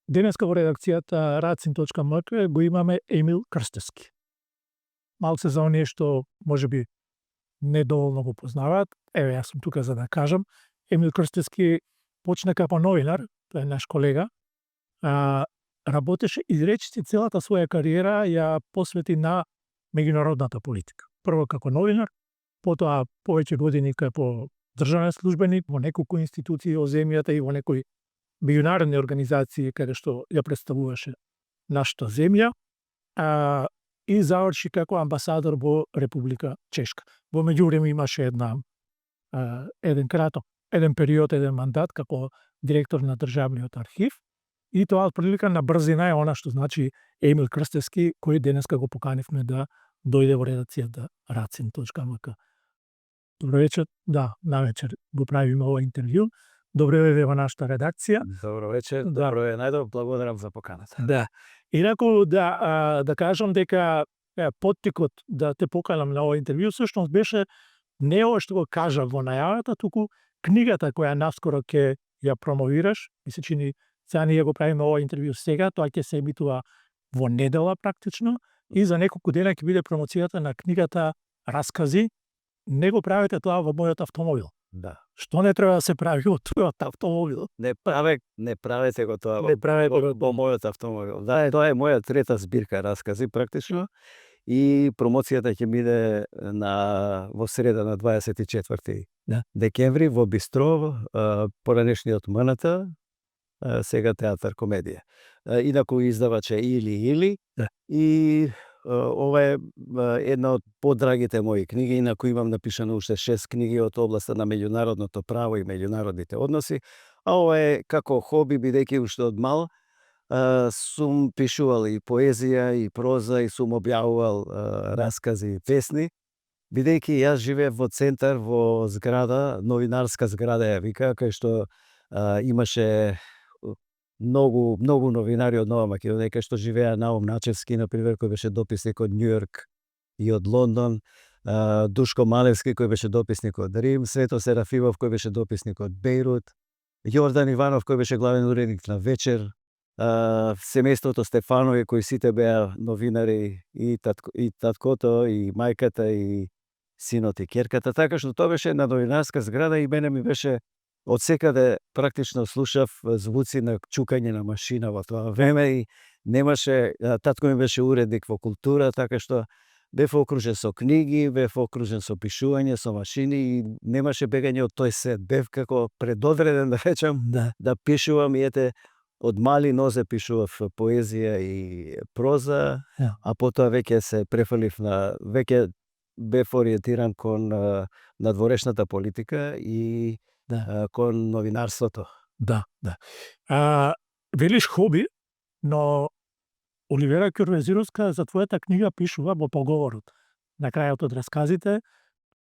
Денеска во редакцијата Racin.mk го имаме Емил Крстевски. Малце за оние што можеби недоволно го познаваат, еве јас сум тука за да кажам, Емил Крстевски почна како новинар, тој е наш колега, работеше и речиси целата своја кариера ја посвети на меѓународната политика. Прво како новинар, потоа повеќе години како државен службеник во неколку институции во земјата и во некои меѓународни организации каде што ја представуваше нашата земја, и заврши како амбасадор во Република Чешка. Во меѓувреме имаше еден период, еден мандат како директор на Државниот архив, и тоа отприлика на брзина е она што значи Емил Крстевски, кој денеска го поканивме да дојде во редакцијата Racin.mk. Добро вечер, навечер го правиме ова интервју. Добро дојде во нашата редакција. Добро вечер, добро е најдов, благодарам за поканата. Да. Инаку да кажам дека поттикот да те поканам на ова интервју всушност беше не ова што го кажа во најавата, туку книгата која наскоро ќе ја промовираш. Ми се чини сега ние го правиме ова интервју сега, тоа ќе се емитува во недела практично, и за неколку дена ќе биде промоцијата на книгата Раскази. Не го правите тоа во мојот автомобил. Да. Што не треба да се прави во твојот автомобил? Не правете го тоа во мојот автомобил. Да, тоа е моја трета збирка Раскази практично, и промоцијата ќе биде во среда на 24 декември во Бистро, поранешниот МНТ, сега театар комедија. Инаку издавач е Или, и ова е една од подрагите мои книги, инаку имам напишано уште 6 книги од областа на меѓународното право и меѓународните односи, а ова е како хоби, бидејќи уште од мал сум пишувал и поезија и проза и сум објавувал раскази и песни, бидејќи јас живеев во центар, во зграда, новинарска зграда ја вика, кај што имаше многу новинари од Нова Македонија, кај што живеа Наум Начевски, например, кој беше дописник од Њујорк и од Лондон, Душко Малевски, кој беше дописник од Рим, Свето Серафимов, кој беше дописник од Бејрут, Јордан Иванов, кој беше главен уредник на Вечер, семејството Стефанови, кои сите беа новинари, и таткото, и мајката, и синот, и ќерката, така што тоа беше една новинарска зграда и мене ми беше од секаде практично слушав звуци на чукање на машина во тоа време, и немаше, татко ми беше уредник во култура, така што бев окружен со книги, бев окружен со пишување, со машини, и немаше бегање од тој свет. Бев како предодреден, да речам, да пишувам, и ете, од мали нозе пишував поезија и проза, а потоа веќе се префрлив веќе бев ориентиран кон надворешната политика и кон новинарството. Да. Велиш хоби, но Оливера Ќорвезировска за твојата книга пишува во поговорот. На крајот од расказите,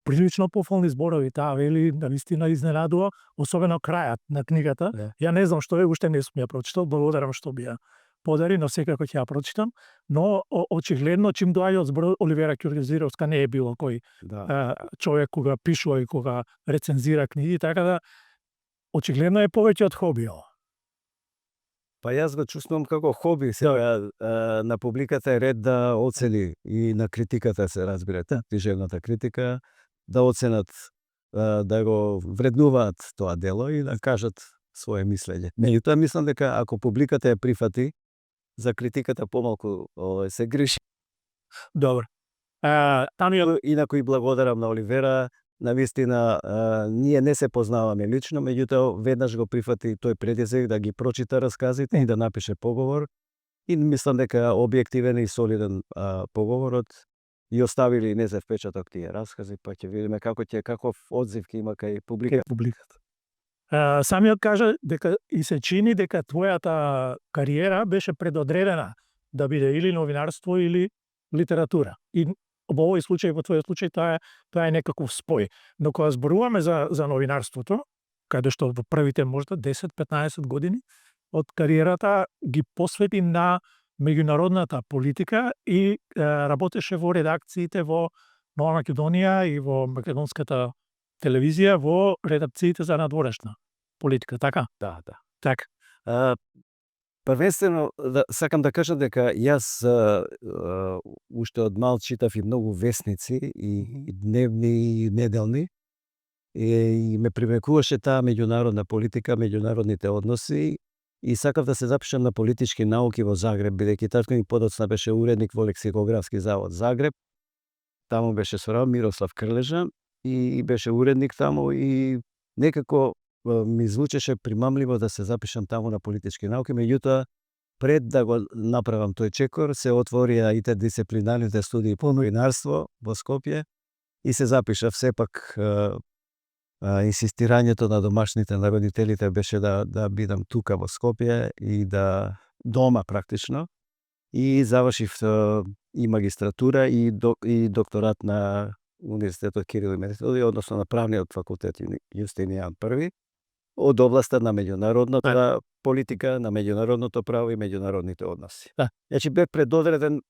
прилично пофолни зборови, таа вели навистина изненадува, особено крајот на книгата. Ја не знам што е, уште не сум ја прочитал, благодарам што би ја подари, но секако ќе ја прочитам, но очигледно чим доаѓа од зборот Оливера Ќорвезировска не е било кој човек кога пишува и кога рецензира книги, така да очигледно е повеќе од хоби ова. Па јас го чувствувам како хоби, сега на публиката е ред да оцени, и на критиката се разбира, книжевната критика, да оценат, да го вреднуваат тоа дело и да кажат свое мислење. Меѓутоа мислам дека ако публиката ја прифати, за критиката помалку се грижи. Добро. Инаку и благодарам на Оливера. Навистина, ние не се познаваме лично, меѓутоа веднаш го прифати тој предизвик да ги прочита расказите и да напише поговор. И мислам дека објективен и солиден поговорот, и оставили незев впечаток тие раскази, па ќе видиме каков одзив ќе има кај публиката. Самиот кажа дека и се чини дека твојата кариера беше предодредена да биде или новинарство или литература. И во овој случај, во твојот случај, тоа е некаков спој. Но кога зборуваме за новинарството, каде што во првите можда 10-15 години од кариерата ги посвети на меѓународната политика и работеше во редакциите во Нова Македонија и во македонската телевизија, во редакциите за надворешна политика, така? Да. Така. Првенствено сакам да кажам дека јас уште од мал читав и многу весници и дневни и неделни и ме привлекуваше таа меѓународна политика, меѓународните односи и сакав да се запишам на политички науки во Загреб, бидејќи татко ми подоцна беше уредник во Лексикографски завод Загреб. Таму беше сорав Мирослав Крлежа и беше уредник таму и некако ми звучеше примамливо да се запишам таму на политички науки, меѓутоа пред да го направам тој чекор се отворија интердисциплинарните студии по новинарство во Скопје и се запишав. Сепак инсистирањето на домашните, на родителите беше да бидам тука во Скопје и да дома практично и завршив и магистратура и докторат на Универзитетот Кирил и Методиј, односно на правниот факултет Јустинијан I, од областа на меѓународната политика, на меѓународното право и меѓународните односи. Значи бев предодреден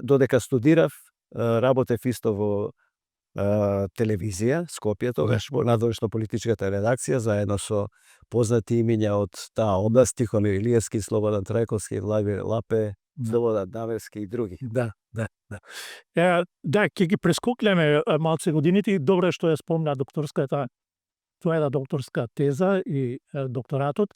додека студирав, работев исто во телевизија Скопје, тогаш во надворешно политичката редакција, заедно со познати имиња од таа област, Тихомир Илиевски, Слободан Трајковски, Владимир Лапе, Слободан Дамевски и други. Да, ќе ги прескокнеме малце годините и добро е што ја спомна докторската, тоа е докторска теза и докторатот,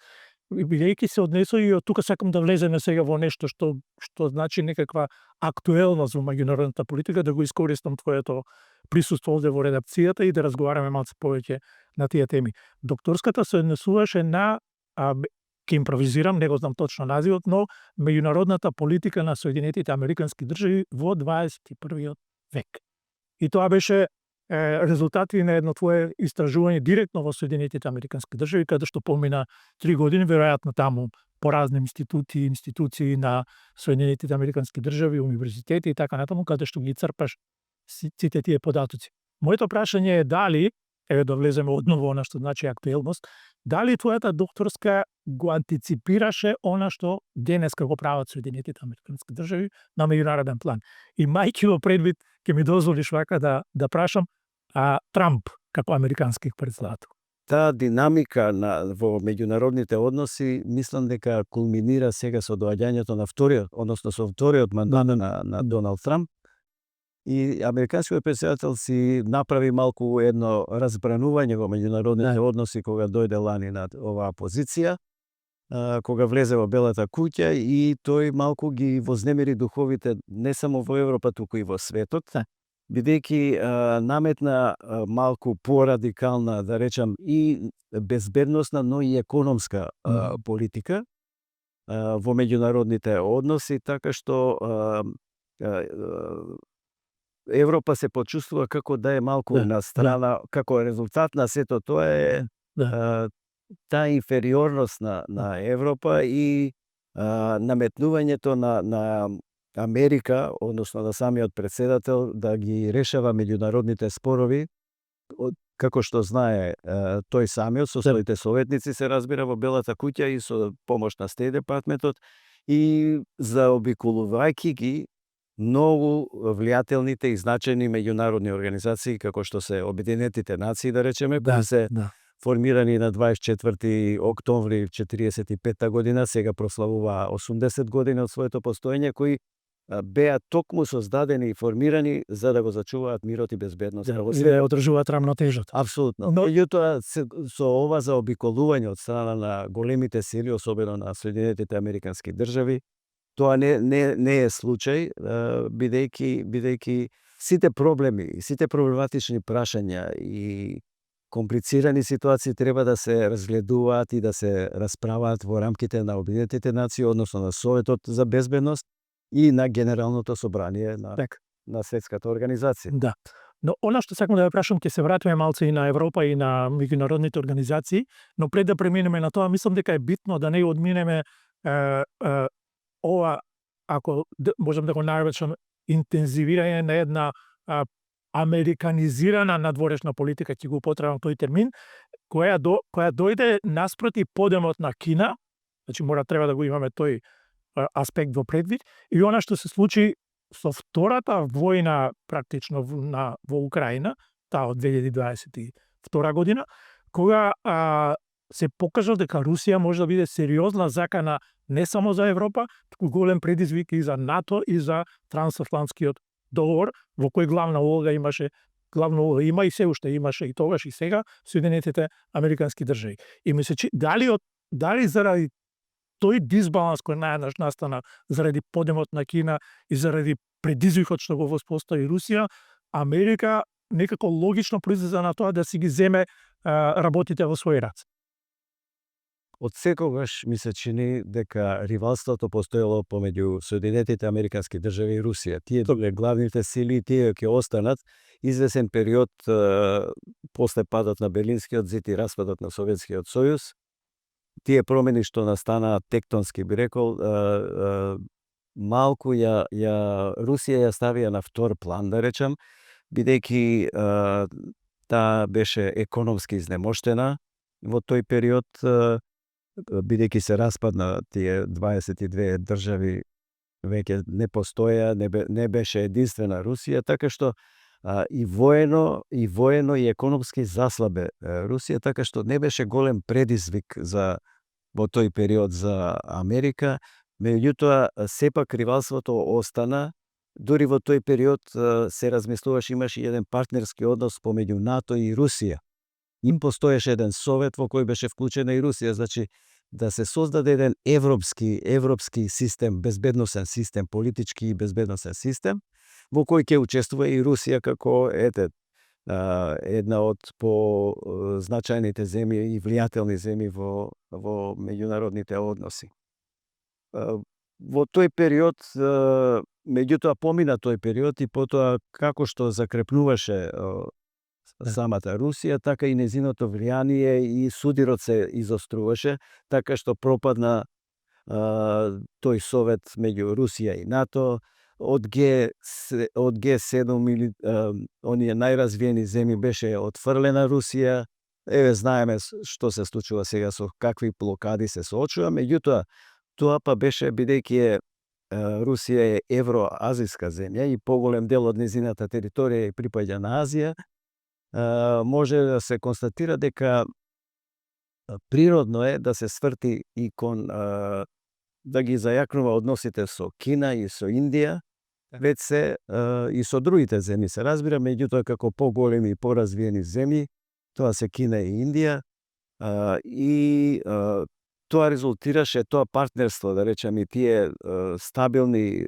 бидејќи се однесува и од тука сакам да влеземе сега во нешто што значи некаква актуелност во меѓународната политика, да го искористам твоето присуство овде во редакцијата и да разговараме малце повеќе на тие теми. Докторската се однесуваше на ќе импровизирам, не го знам точно називот, но меѓународната политика на Соединетите Американски држави во 21. век. И тоа беше резултати на едно твое истражување директно во Соединетите Американски држави, каде што помина 3 години, веројатно таму по разни институции на Соединетите Американски држави, универзитети и така натаму, каде што ги црпаш сите тие податоци. Моето прашање е дали, да влеземе одново она што значи актуелност, дали твојата докторска го антиципираше она што денеска го прават Соединетите Американски држави на меѓународен план. И мајки во предвид, ќе ми дозволиш вака да прашам, Трамп како американски председател. Таа динамика во меѓународните односи, мислам дека кулминира сега со доаѓањето на вториот мандат на Доналд Трамп. И американскиот председател си направи малку едно разбранување во меѓународните односи кога дојде лани на оваа позиција, кога влезе во Белата куќа и тој малку ги вознемири духовите не само во Европа, туку и во светот, бидејќи наметна малку порадикална, да речам, и безбедносна, но и економска политика во меѓународните односи, така што Европа се почувствува како да е малку на страна, како резултат на сето тоа е таа инфериорност на Европа и наметнувањето на Америка, односно на самиот председател, да ги решава меѓународните спорови, како што знае тој самиот со своите советници, се разбира, во Белата куќа и со помош на Стејт департментот, и заобиколувајќи ги многу влијателните и значајни меѓународни организации, како што се Обединетите нации, да речеме, кои се формирани на 24. октомври 45 година, сега прославува 80 години од своето постоење, кои беа токму создадени и формирани за да го зачуваат мирот и безбедноста. И да одржуваат рамнотежата. Апсолутно. Меѓутоа, со ова заобиколување од страна на големите сили, особено на Соединетите Американски држави, тоа не е случај, бидејќи сите проблеми, сите проблематични прашања и комплицирани ситуации треба да се разгледуваат и да се расправаат во рамките на Обединетите нации, односно на Советот за безбедност и на Генералното собрание на Светската организација. Да. Но она што сакам да ве прашам, ќе се вратиме малце и на Европа и на меѓународните организации, но пред да преминеме на тоа, мислам дека е битно да не одминеме ова, ако можам да го наречам, интензивирање на една американизирана надворешна политика, ќе го употребам тој термин, која дојде наспроти подемот на Кина, значи треба да го имаме тој аспект во предвид, и она што се случи со втората војна практично во Украина, таа од 2022 година, кога се покажа дека Русија може да биде сериозна закана не само за Европа, туку голем предизвик и за НАТО и за трансатлантскиот договор, во кој главна улога има и се уште имаше и тогаш и сега Соединетите Американски држави. И ми се дали заради тој дисбаланс кој најнаш настана заради подемот на Кина и заради предизвикот што го воспостави Русија, Америка некако логично произлезе на тоа да си ги земе работите во своји раце. Од секогаш ми се чини дека ривалството постоело помеѓу Соединетите Американски држави и Русија. Тие две главните сили, тие ќе останат извесен период после падот на Берлинскиот зид и распадот на Советскиот сојуз. Тие промени што настанаа тектонски, би рекол, малку Русија ја ставија на втор план, да речам, бидејќи таа беше економски изнемоштена во тој период, бидејќи се распадна тие 22 држави, веќе не постоја, не беше единствена Русија, така што и воено и економски заслабе Русија, така што не беше голем предизвик во тој период за Америка. Меѓутоа, сепак ривалството остана. Дури во тој период се размислуваше, имаше еден партнерски однос помеѓу НАТО и Русија. Им постоеше еден совет во кој беше вклучена и Русија, значи да се создаде еден европски систем, безбедносен систем, политички и безбедносен систем, во кој ќе учествува и Русија како една од по-значајните земји и влијателни земји во меѓународните односи. Во тој период, меѓутоа помина тој период и потоа како што закрепнуваше самата Русија, така и незиното влијание и судирот се изоструваше, така што пропадна тој совет меѓу Русија и НАТО. Од Г7 или оние најразвиени земји беше отфрлена Русија. Еве знаеме што се случува сега, со какви блокади се соочува, меѓутоа тоа па беше бидејќи Русија е евроазиска земја и поголем дел од незината територија припаѓа на Азија, може да се констатира дека природно е да се сврти и кон да ги зајакнува односите со Кина и со Индија, веќе и со другите земји се разбира, меѓутоа како поголеми и поразвиени земји, тоа се Кина и Индија, и тоа резултираше, тоа партнерство, да речем, и тие стабилни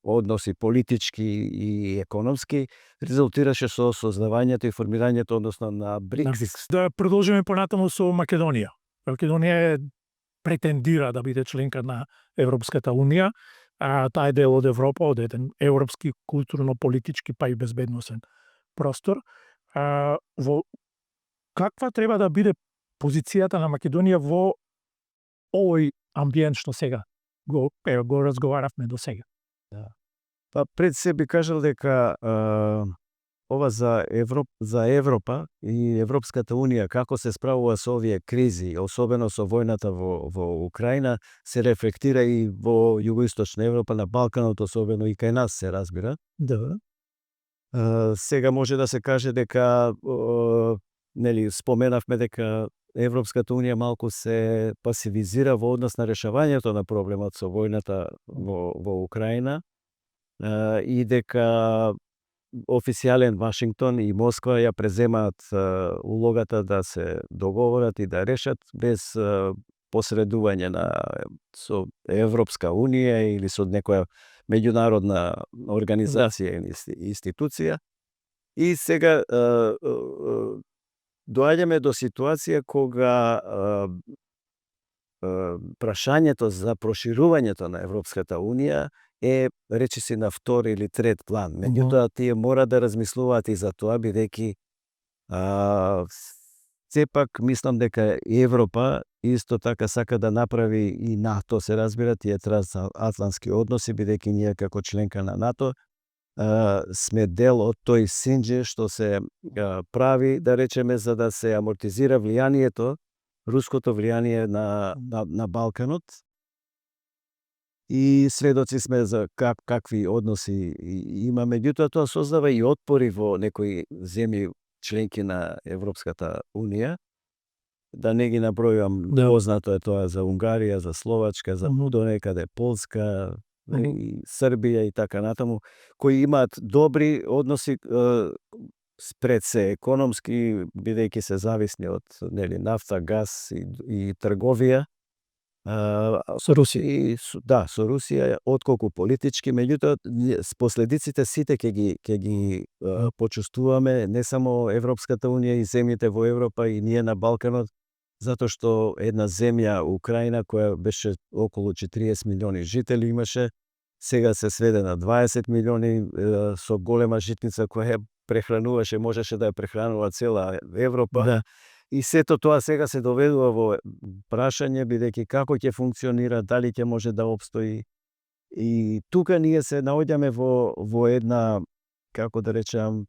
односи политички и економски, резултираше со создавањето и формирањето, односно на БРИКС. Да продолжиме понатаму со Македонија. Македонија претендира да биде членка на Европската унија, таа е дел од Европа, од еден европски културно-политички па и безбедносен простор. Каква треба да биде позицијата на Македонија во овој амбиент што сега го разговаравме до сега? Па пред се би кажал дека ова за Европа и Европската унија како се справува со овие кризи, особено со војната во Украина, се рефлектира и во југоисточна Европа, на Балканот, особено и кај нас се разбира. Да. Сега може да се каже дека споменавме дека Европската унија малку се пасивизира во однос на решавањето на проблемот со војната во Украина, и дека официјален Вашингтон и Москва ја преземаат улогата да се договорат и да решат без посредување со Европска унија или со некоја меѓународна организација или институција. И сега доаѓаме до ситуација кога прашањето за проширувањето на Европската унија е речиси на втор или трет план. Меѓутоа тие мора да размислуваат и за тоа, бидејќи сепак мислам дека Европа исто така сака да направи и НАТО, се разбира, тие трансатлантски односи, бидејќи ние како членка на НАТО сме дел од тој синдже што се прави, да речеме, за да се амортизира влијанието, руското влијание на Балканот. И сведоци сме за какви односи има, меѓутоа тоа создава и отпори во некои земји членки на Европската унија. да не ги набројувам, познато е тоа за Унгарија, за Словачка, за донекаде Полска, и Србија и така натаму, кои имаат добри односи спред се економски, бидејќи се зависни од нафта, газ и трговија. Со Русија. Да, со Русија, отколку политички, меѓутоа последиците сите ќе ги почувствуваме, не само Европската унија и земјите во Европа и ние на Балканот, затоа што една земја, Украина, која беше околу 40 милиони жители имаше, сега се сведе на 20 милиони со голема житница која прехрануваше, можеше да ја прехранува цела Европа. Да. И сето тоа сега се доведува во прашање, бидејќи како ќе функционира, дали ќе може да опстои. И тука ние се наоѓаме во една, како да речам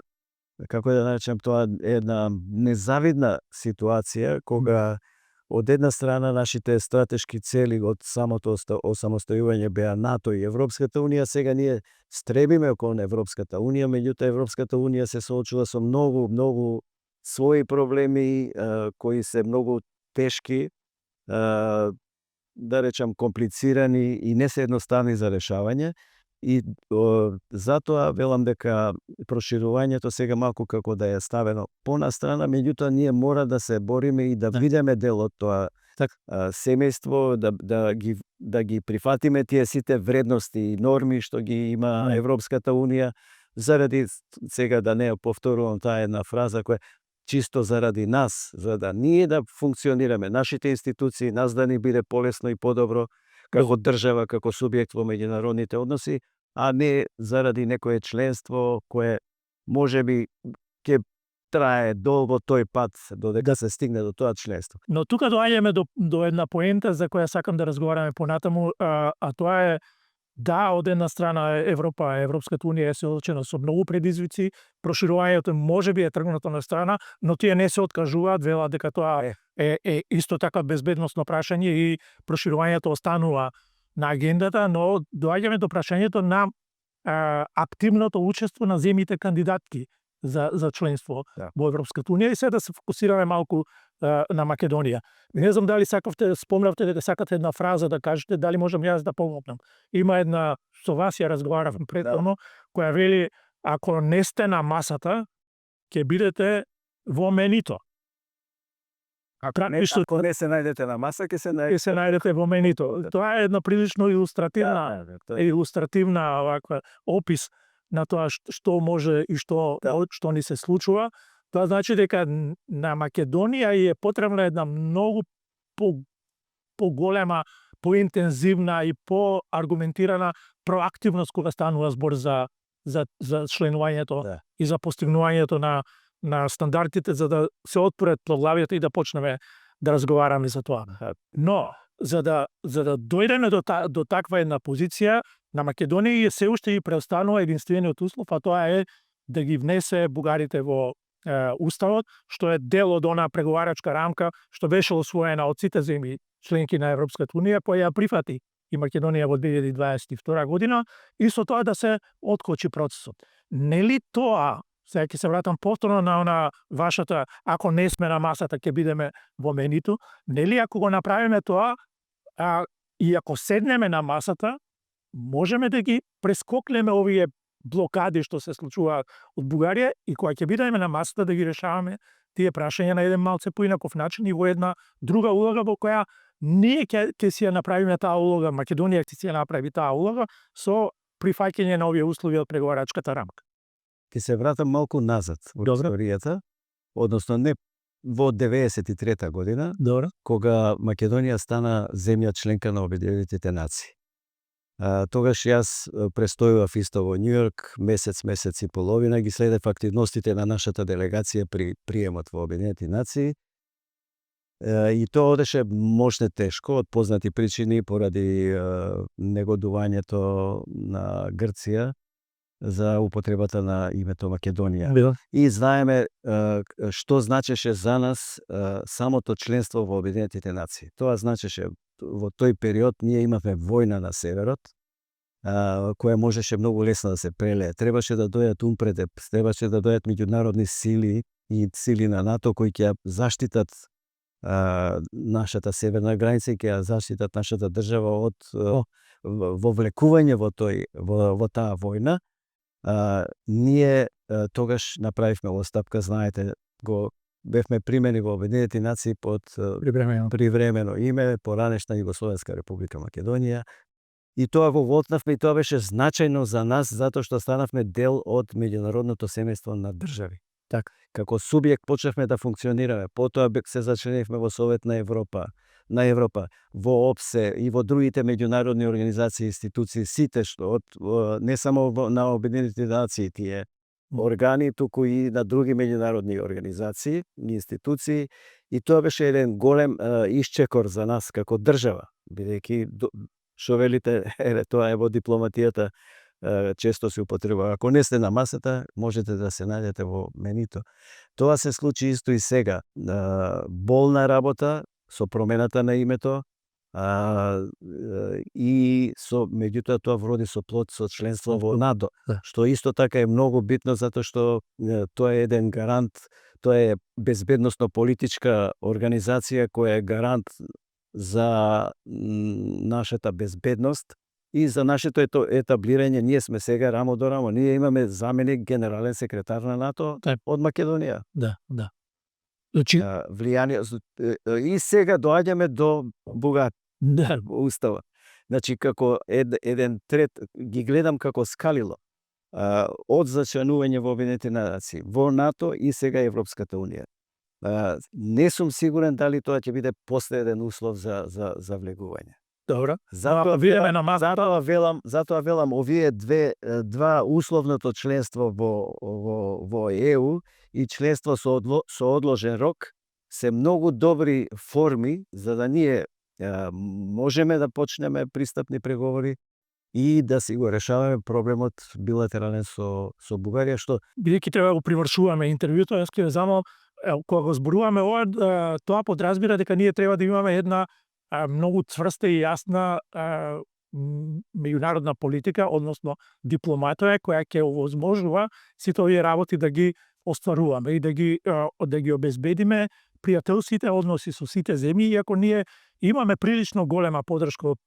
тоа, една незавидна ситуација, кога од една страна нашите стратешки цели од самото осамостојување беа НАТО и Европската унија, сега ние стребиме околу Европската унија, меѓутоа Европската унија се соочува со многу своји проблеми кои се многу тешки, да речам комплицирани и не се едноставни за решавање. И затоа велам дека проширувањето сега малку како да е ставено понастрана, меѓутоа ние мора да се бориме и да бидеме дел од тоа семејство, да ги прифатиме тие сите вредности и норми што ги има Европската унија, заради сега да не повторувам таа една фраза која чисто заради нас, за да ние да функционираме, нашите институции, нас да ни биде полесно и подобро како држава, како субјект во меѓународните односи, а не заради некое членство кое можеби ќе трае долго тој пат додека се стигне до тоа членство. Но тука доаѓаме до една поента за која сакам да разговараме понатаму, а тоа е да, од една страна Европа, Европската унија е соочена со многу предизвици, проширувањето можеби е тргнато на страна, но тие не се откажуваат, велат дека тоа е исто така безбедносно прашање и проширувањето останува на агендата, но доаѓаме до прашањето на активното учество на земјите кандидатки за членство во Европската унија и се да се фокусираме малку на Македонија. Не знам дали спомнавте дека сакате една фраза да кажете, дали можам јас да помогнам. Има една, со вас ја разговаравме претходно, која вели, ако не сте на масата, ќе бидете во менито. Ако не се најдете на маса, ќе се најдете во менито. Тоа е една прилично илустративна оваква опис на тоа што може и што ни се случува. Тоа значи дека на Македонија е потребна една многу поголема, поинтензивна и поаргументирана проактивност кога станува збор за членувањето и за постигнувањето на стандардите за да се отворат поглавјата и да почнеме да разговараме за тоа. Но за да дојдеме до таква една позиција, на Македонија се уште и преостанува единствениот услов, а тоа е да ги внесе бугарите во Уставот, што е дел од она преговарачка рамка што беше освоена од сите земји членки на Европската унија, која ја прифати и Македонија во 2022 година, и со тоа да се откочи процесот. Нели тоа, сега ќе се вратам повторно на она вашата, ако не сме на масата, ќе бидеме во менито, нели ако го направиме тоа, и ако седнеме на масата, можеме да ги прескокнеме овие блокади што се случуваат од Бугарија и кога ќе бидеме на масата да ги решаваме тие прашања на еден малце поинаков начин и во една друга улога во која ние ќе си ја направиме таа улога, Македонија ќе си ја направи таа улога со прифаќање на овие услови од преговарачката рамка. Ќе се вратам малку назад во историјата, односно не во 93 година, кога Македонија стана земја членка на Обединетите нации. Тогаш јас престојував исто во Њујорк, месец и половина, ги следев активностите на нашата делегација при приемот во Обединетите нации. И тоа одеше можне тешко, од познати причини, поради негодувањето на Грција за употребата на името Македонија. И знаеме што значеше за нас самото членство во Обединетите нации. Тоа значеше во тој период ние имавме војна на северот, која можеше многу лесно да се прелее. Требаше да дојат умпред, требаше да дојат меѓународни сили и сили на НАТО кои ќе заштитат нашата северна граница и ќе ја заштитат нашата држава од вовлекување во таа војна. Ние тогаш направивме оставка, знаете, бевме примени во Обединетите нации под привремено име, поранешна Југословенска република Македонија. И тоа го волтнавме и тоа беше значајно за нас затоа што станавме дел од меѓународното семејство на држави. Така. Како субјект почнавме да функционираме, потоа се зачленивме во Совет на Европа, во ОПСЕ и во другите меѓународни организации и институции, сите што не само на Обединетите нации тие органи, туку и на други меѓународни организации и институции, и тоа беше еден голем исчекор за нас како држава, бидејќи што велите, тоа е во дипломатијата често се употребува. Ако не сте на масата, можете да се најдете во менито. Тоа се случи исто и сега. Болна работа со промената на името и меѓутоа тоа вроди со плод со членство во НАТО, што исто така е многу битно затоа што тоа е еден гарант, тоа е безбедносно политичка организација која е гарант за нашата безбедност и за нашето етаблирање. Ние сме сега рамо до рамо. Ние имаме заменик генерален секретар на НАТО од Македонија. Да. Значи, влијание и сега доаѓаме до Бугар. Да. Устава. Значи како еден трет ги гледам како скалило од зачленување во Обединетите нации, во НАТО и сега Европската унија. Не сум сигурен дали тоа ќе биде последен услов за влегување. Добро. Затоа велам овие два условното членство во ЕУ и членство со одложен рок се многу добри форми за да ние можеме да почнеме пристапни преговори и да си го решаваме проблемот билатерален со Бугарија, што бидејќи треба да го привршуваме интервјуто, јас ќе замолам, кога го зборуваме ова, тоа подразбира дека ние треба да имаме една многу цврста и јасна меѓународна политика, односно дипломатија која ќе овозможува сите овие работи да ги остваруваме и да ги обезбедиме пријателските односи со сите земји, иако ние имаме прилично голема поддршка од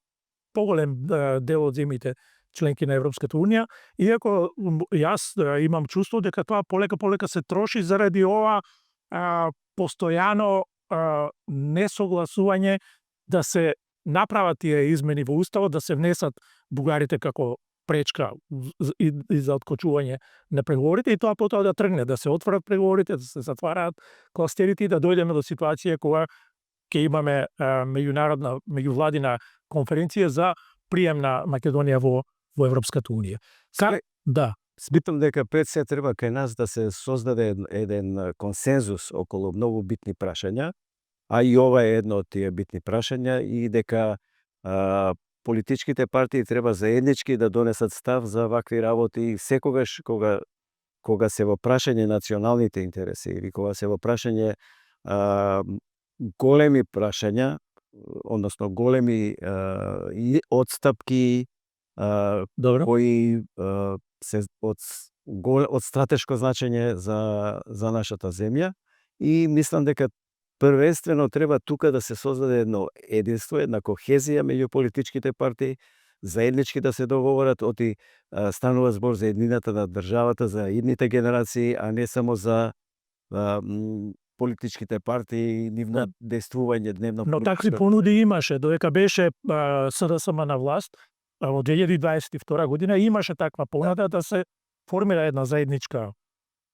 поголем дел од земјите членки на Европската унија, иако јас имам чувство дека тоа полека се троши заради ова постојано несогласување да се направат тие измени во уставот, да се внесат бугарите како пречка и за откочување на преговорите и тоа потоа да тргне, да се отворат преговорите, да се затвараат кластерите и да дојдеме до ситуација кога ќе имаме меѓувладина конференција за прием на Македонија во Европската унија. Да. Смитам дека пред се треба кај нас да се создаде еден консензус околу многу битни прашања, а и ова е едно од тие битни прашања и дека политичките партии треба заеднички да донесат став за вакви работи и секогаш кога се во прашање националните интереси или кога се во прашање големи прашања, односно големи одстапки кои се од стратешко значење за нашата земја, и мислам дека првенствено треба тука да се создаде едно единство, една кохезија меѓу политичките партии, заеднички да се договорат, оти станува збор за еднината на државата, за идните генерации, а не само за политичките партии, нивно действување дневно. Но такви понуди имаше, додека беше СДСМ на власт, во 2022 година имаше таква понуда да се формира една заедничка,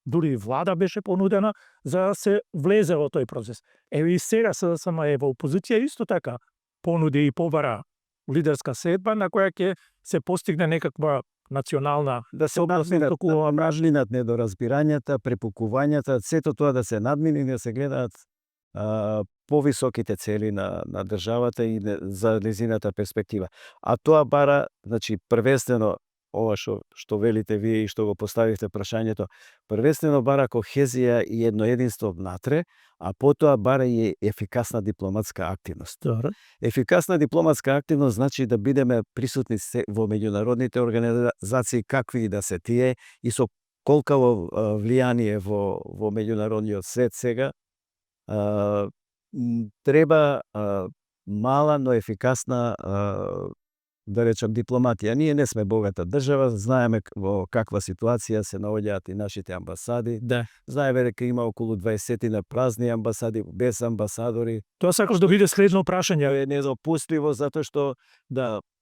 дури влада беше понудена за да се влезе во тој процес. Ево и сега СДСМ е во опозиција исто така понуди и побара лидерска седба на која ќе се постигне некаква национална да се надминат недоразбирањата, препукувањата, сето тоа да се надмини и да се гледаат повисоките цели на државата и за незината перспектива. А тоа бара, значи, првенствено ова што велите вие и што го поставивте прашањето, првенствено бара кохезија и едно единство внатре, а потоа бара и ефикасна дипломатска активност. Ефикасна дипломатска активност значи да бидеме присутни во меѓународните организации, какви и да се тие, и со колкаво влијание во меѓународниот свет сега, треба мала, но ефикасна да речам дипломатија. Ние не сме богата држава, знаеме во каква ситуација се наоѓаат и нашите амбасади. Да. Знаеме дека има околу 20 на празни амбасади, без амбасадори. Тоа сакаш да биде следно прашање. Е недопустливо затоа што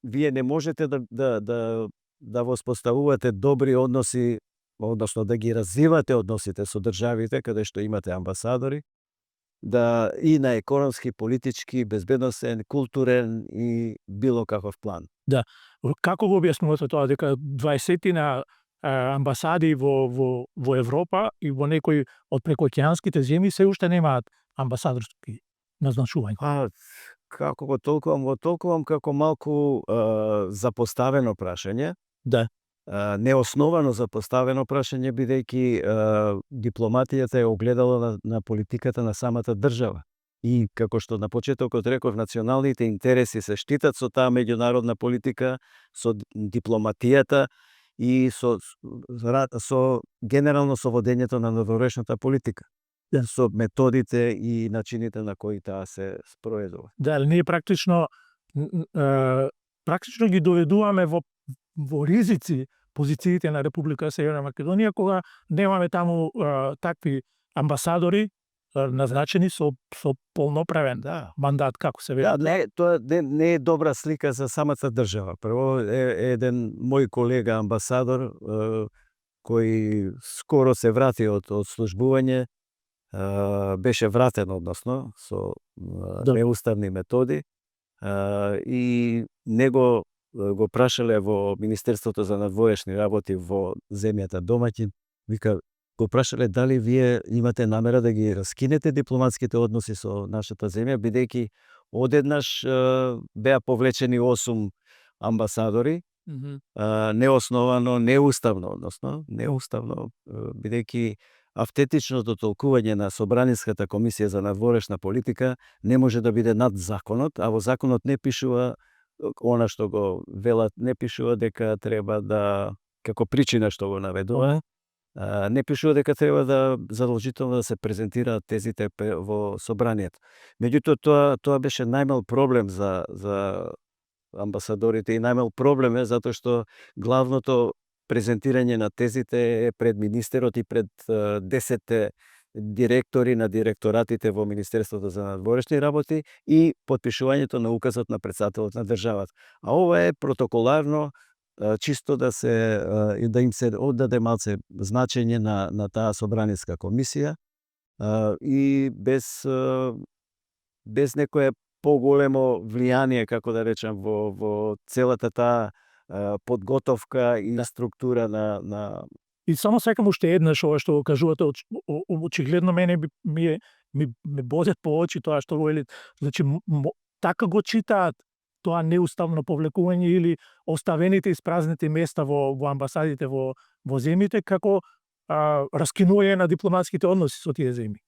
вие не можете да воспоставувате добри односи, односно да ги развивате односите со државите каде што имате амбасадори, и на економски, политички, безбедносен, културен и било каков план. Да. Како го објаснувате тоа дека 20 на амбасади во Европа и во некои од прекоокеанските земји се уште немаат амбасадорски назначувања? Како го толкувам како малку запоставено прашање. Да. Неосновано запоставено прашање, бидејќи дипломатијата е огледало на политиката на самата држава. И како што на почетокот реков, националните интереси се штитат со таа меѓународна политика, со дипломатијата и со генерално со водењето на надворешната политика. Со методите и начините на кои таа се спроведува. Да, ние практично ги доведуваме во ризици позициите на Република Северна Македонија кога немаме таму такви амбасадори назначени со полноправен мандат, како се вели. Тоа не е добра слика за самата држава. Прво еден мој колега амбасадор кој скоро се врати од службување, беше вратен односно со неуставни методи и него го прашале во Министерството за надворешни работи во земјата домаќин, вика, го прашале дали вие имате намера да ги раскинете дипломатските односи со нашата земја, бидејќи одеднаш беа повлечени 8 амбасадори, неосновано, неуставно, бидејќи автентичното толкување на Собраниската комисија за надворешна политика не може да биде над законот, а во законот не пишува она што го велат, не пишува дека треба како причина што го наведува, не пишува дека треба задолжително да се презентираат тезите во собранието. Меѓутоа тоа беше најмал проблем за амбасадорите и најмал проблем е затоа што главното презентирање на тезите е пред министерот и пред 10 директори на директоратите во Министерството за надворешни работи и подпишувањето на указот на претседателот на државата. А ова е протоколарно, чисто да им се оддаде малце значење на таа собраниска комисија и без некое поголемо влијание, како да речам, во целата таа подготовка и структура на И само сакам уште еднаш ова што го кажувате, очигледно мене ми бодат по очи тоа што го велите. Значи, така го читаат тоа неуставно повлекување или оставените испразнети места во амбасадите во земјите како раскинување на дипломатските односи со тие земји.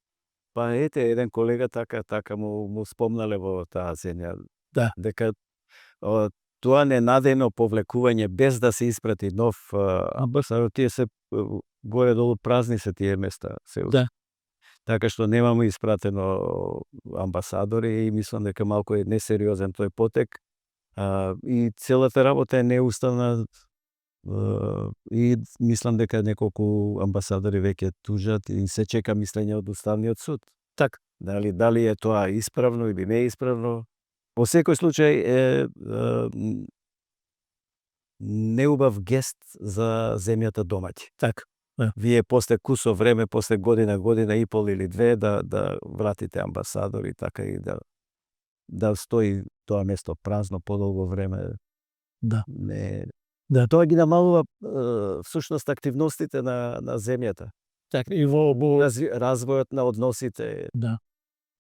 Па ете, еден колега така му спомнале во таа земја. Да. Дека тоа ненадејно повлекување без да се испрати нов амбасадор, тие се горе-долу празни се тие места. Да. Така што немаме испратено амбасадори и мислам дека малку е несериозен тој потек. И целата работа е неуставна и мислам дека неколку амбасадори веќе тужат и се чека мислење од Уставниот суд. Така. Дали е тоа исправно или не исправно? Во секој случај е неубав гест за земјата домаќи. Така. Вие после кусо време, после година и пол или две да вратите амбасадори, така и да стои тоа место празно подолго време. Да. Да, тоа ги намалува всушност активностите на земјата. Така и во развојот на односите. Да.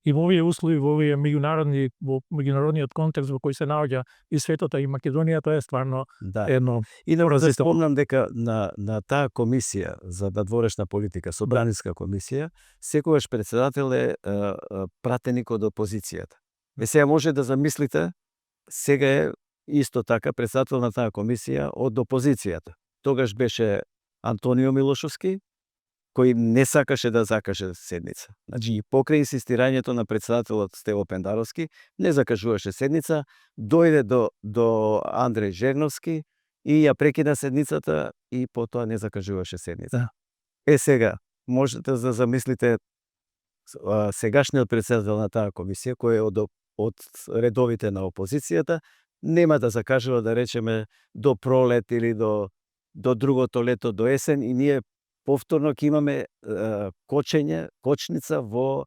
И во овие услови, во меѓународниот контекст во кој се наоѓа и светото и Македонија, тоа е стварно едно. И да спомнам дека на таа комисија за надворешна политика, Собраниска комисија, секогаш претседател е пратеник од опозицијата. Сега може да замислите, сега е исто така претседател на таа комисија од опозицијата. Тогаш беше Антонио Милошовски, кој не сакаше да закаже седница. Значи, и покрај инсистирањето на председателот Стево Пендаровски, не закажуваше седница, дојде до Андреј Жерновски и ја прекина седницата и потоа не закажуваше седница. Сега, можете да замислите сегашниот председател на таа комисија, кој е од редовите на опозицијата, нема да закажува, да речеме, до пролет или до другото лето, до есен, и ние повторно ќе имаме кочница во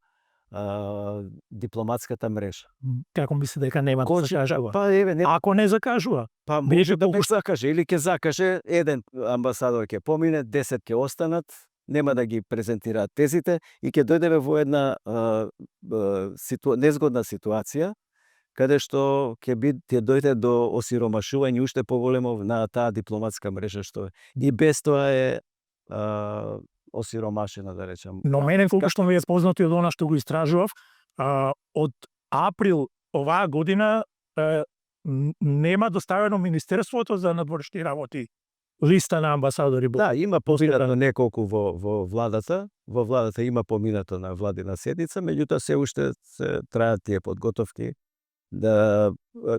дипломатската мрежа. Како мисли дека нема да закажува? Па еве, не, Ако не закажува, па може да не закаже, или ќе закаже, еден амбасадор ќе помине, 10 ќе останат, нема да ги презентираат тезите и ќе дојдеме во една незгодна ситуација, каде што ќе дојде до осиромашување уште поголемо на таа дипломатска мрежа што е. И без тоа е осиромашена, да речем. Но мене колку што ми е познато и од она што го истражував, од април оваа година нема доставено Министерството за надворешни работи листа на амбасадори. Да, има поминато неколку во владата. Во владата има поминато на владина седница, меѓутоа се уште траат тие подготовки. Да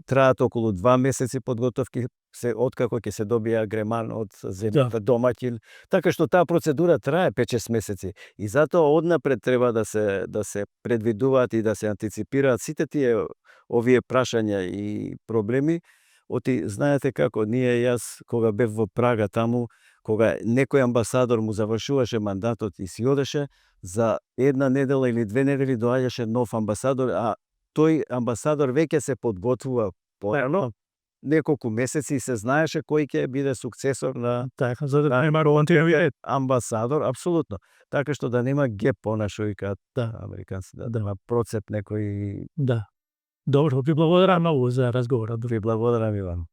траат околу 2 месеци подготовки, откако ќе се добија агреман од земјата домаќин. Така што таа процедура трае 5-6 месеци. И затоа однапред треба да се предвидуваат и да се антиципираат сите тие овие прашања и проблеми. Знаете како, јас кога бев во Прага таму, кога некој амбасадор му завршуваше мандатот и си одеше, за една недела или 2 недели доаѓаше нов амбасадор, а тој амбасадор веќе се подготвува порано, неколку месеци, и се знаеше кој ќе биде сукцесор на така, за да нема ролантијавијет амбасадор, апсолутно. Така што да нема геп понашо и каат американци, да нема процеп некој. Да. Добро, ви благодарам многу за разговорот. Ви благодарам, Иван.